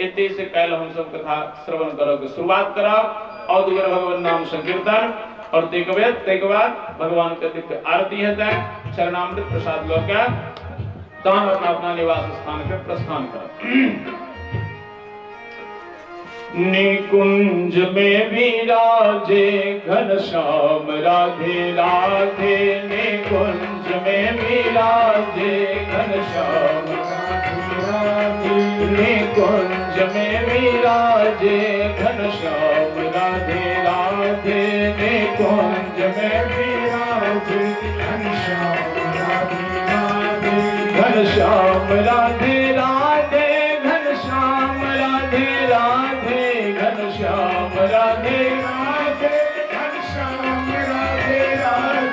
एते से काल्हि हम सब कथा श्रवण करऽ के शुरुआत करब और दुगर भगवान नाम संकीर्तन और ताहिके बाद भगवान के दिव्य आरती हेतै, चरणामृत प्रसाद लऽ के तहन अपना अपना निवास स्थान के प्रस्थान करब। निकुंज में विराजे घनश्याम राधे राधे, निकुंज में विराजे घनश्याम राधे राधे, निकुंज में विराजे घनश्याम राधे राधे, निकुंज में विराजे घनश्याम राधे राधे, घनश्याम राधे राधे, घनश्याम राधे राधे, घनश्याम राधे राधे, घनश्याम राधे राधे,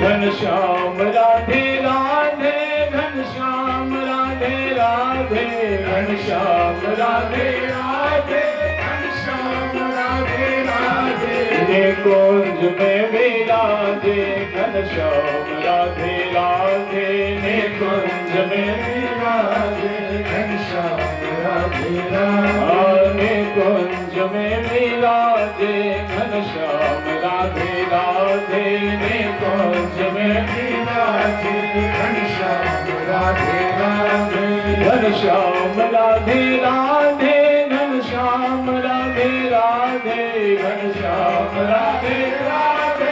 घनश्याम राधे राधे, घनश्याम राधे राधे, घनश्याम राधे राधे, घनश्याम राधे राधे, निकुंज में विराजे घनश्याम राधे राधे, निकुंज में विराजे घनश्याम राधे राधे, निकुंज में विराजे घनश्याम राधे राधे, निकुंज में विराजे घनश्याम राधे राधे, घनश्याम राधे राधे, घनश्याम राधे राधे, घनश्याम राधे राधे,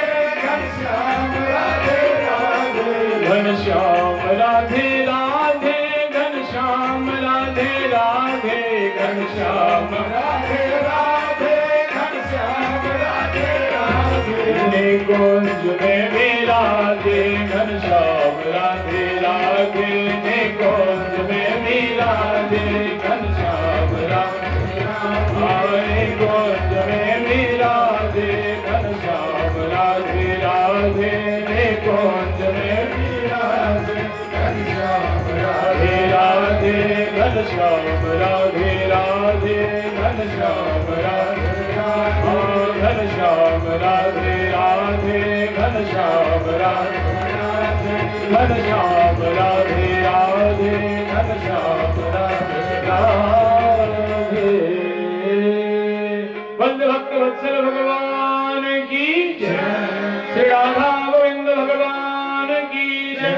घनश्याम राधे राधे, घनश्याम राधे राधे, घनश्याम राधे राधे, घनश्याम राधे राधे, घनश्याम राधे राधे, निकुंज में विराजे घनश्याम राधे राधे, निकुंज में विराजे घनश्याम राधे राधे, निकुंज में विराजे घनश्याम राधे राधे, निकुंज में विराजे घनश्याम राधे राधे, घनश्याम राधे राधे, घनश्याम राधे राधे, घनश्याम राधे राधे, घनश्याम राधे राधे, घनश्याम राधे राधे, घनश्याम राधे राधे। वंदे भक्त वत्सल भगवान की जय, श्री राधा गोविंद भगवान की जय,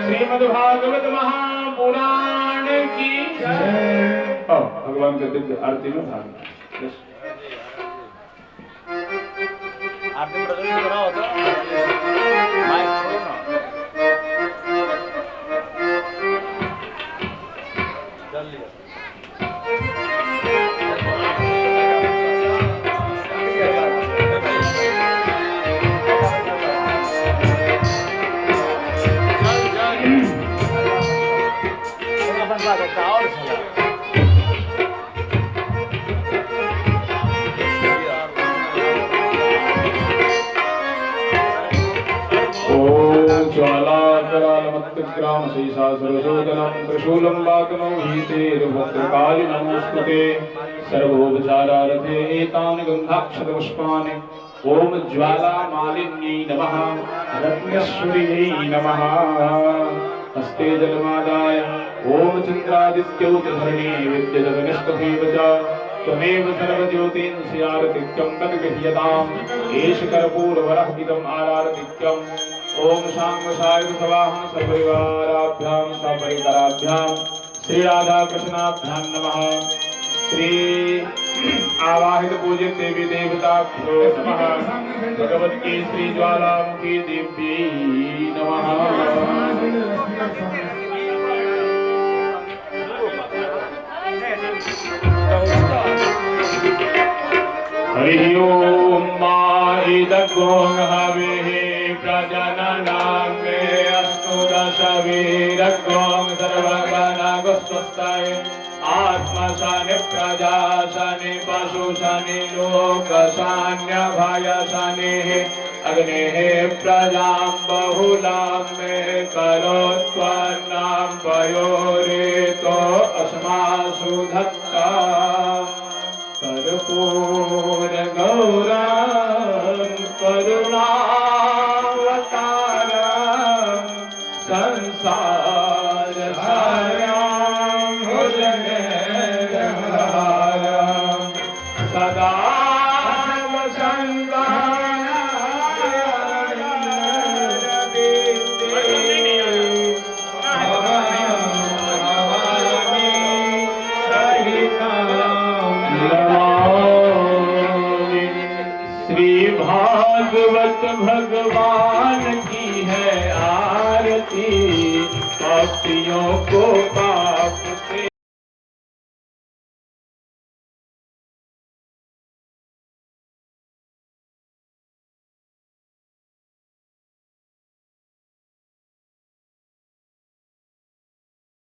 श्रीमद् भागवत महापुराण की जय। भगवान के दिव्य आरती में भाग। आरती प्रज्वलित कराओ तो माइक छोड़ो ना। चल लिया। और ज्वालाकरालमत्तग्राम शैषासुरशोदनं त्रिशूलं वातनो हीतेर्भद्रकाली नमोस्तुते। सर्वोपचारार्थे एतानि गन्धाक्षतपुष्पाणि ॐ ज्वालामालिन्यै नमः, रत्नेश्वर्यै नमः। हस्ते जलमादाय ॐ चन्द्रादित्यौ च धरणी विद्युदग्निस्तथैव च त्वमेव सर्वज्योतींसि आरतिक्यं तद्गृह्यताम्। एष कर्पूरवरः इदम् आरारतिक्यम्। ॐ शाङ्गसायुध सवाह सपरिवाराभ्यां सपरिकराभ्यां श्री राधा कृष्णाभ्यां नमः। श्री आवाहित पूजित देवी देवताभ्यो नमः। भगवती श्री ज्वालामुखी देव्यै नमः। हरि ओम मा इदगों हविः प्रजननांगे अस्तु दशवीरगों सर्वगणगस्वस्ताय आत्मशनि प्रजाशनि पशुशनि लोकशान्यभयशनिः अग्निः प्रजां बहुलां मे करोत्वन्नां पयोरेतो अस्मासु धत्ता। कर्पूर गौरं करुणावतारं संसार श्री भागवत भगवान की है आरती, पापियों को पार